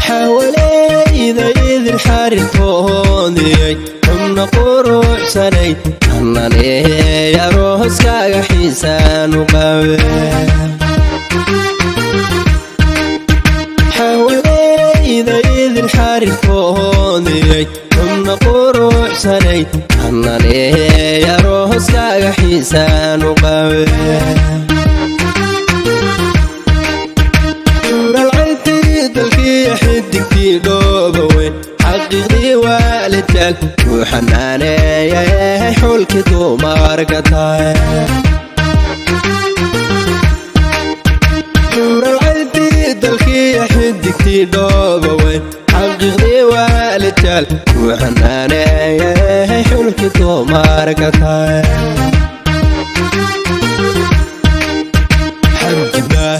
Xawalayda idin xarirkoodiyay, xubna quruxsanay, hananeey arooskaaga xiisaanu qabe. Xawalayda idin xarirkoodiyay, xubna quruxsanay, hananeey arooskaaga xiisaanu qabe. Ralcayntii dalkii, xidigtii dhooba weyn, xaqiiqdii waalidjaal wuu xanaaneeyay, xulkii dumarka tahay. Ralcayntii dalkii, xidigtii dhooba weyn, xaqiiqdii waalidjaal wuu xanaaneeyay, xulkii dumarka tahay.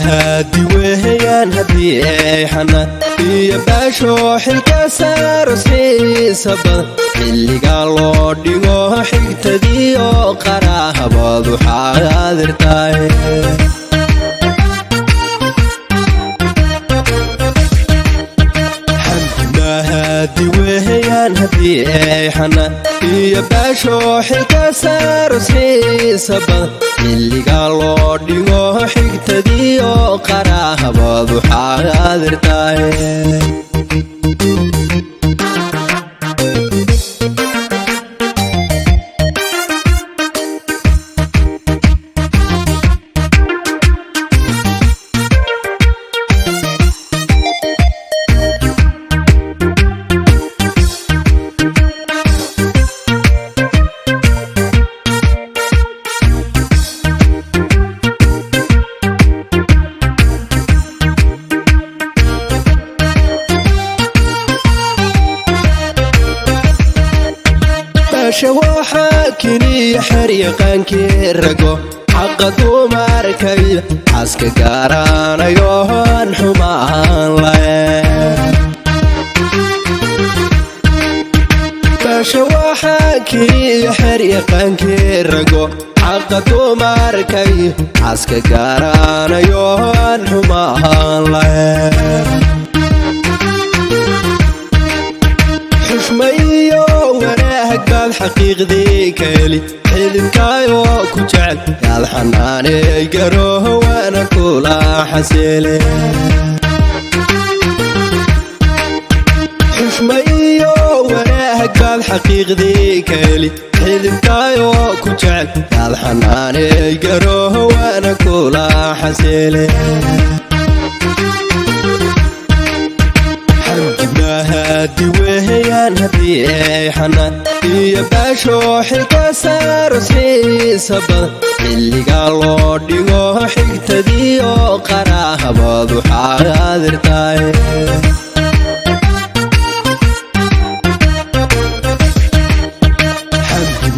Xamdi weeyaan haddii ay xanaan iyo baasho xilka saaro xiisa badan, xilliga loo dhigo xigtadiiyo qaraabadu xaadirtahay. Xamdi weeyaan haddii ay xanaan iyo baasho xilka saaro xiisa badan, xilliga loo dhigo xigtadiiyo qaraabadu xaadirtahay. Baasha waxaa keliya xeryaqaankii rago, xaqa dumarkay xaska gaaranayo aan xumaan lahayn. Baasha waxaa keliya xeryaqaankii rago, xaqa dumarkay xaska gaaranayo aan xumaan lahayn. Xushmayo wanaag baad xaqiiqdii ka heli, xididkaayoo ku jecel yaad xanaaney garooho, waana kula xasile. Xushmayo wanaag baad xaqiiqdii ka heli, xididkaayoo ku jecel yaad xanaaney garooho, waana kula xasile. Xamdi weeyaan haddii ay xanaan iyo baasho xilka saaro xiisa badan, xilliga loo dhigo xigtadiiyo qaraabadu xaadirtahay.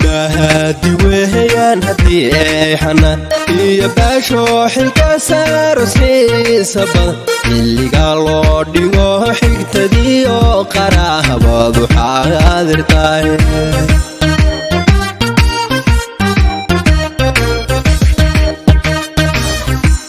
Xamdi weeyaan haddii ay xanaan iyo baasho xilka saaro xiisa badan, xilliga loo dhigo xigtadiiyo qaraabadu xaadirtahay.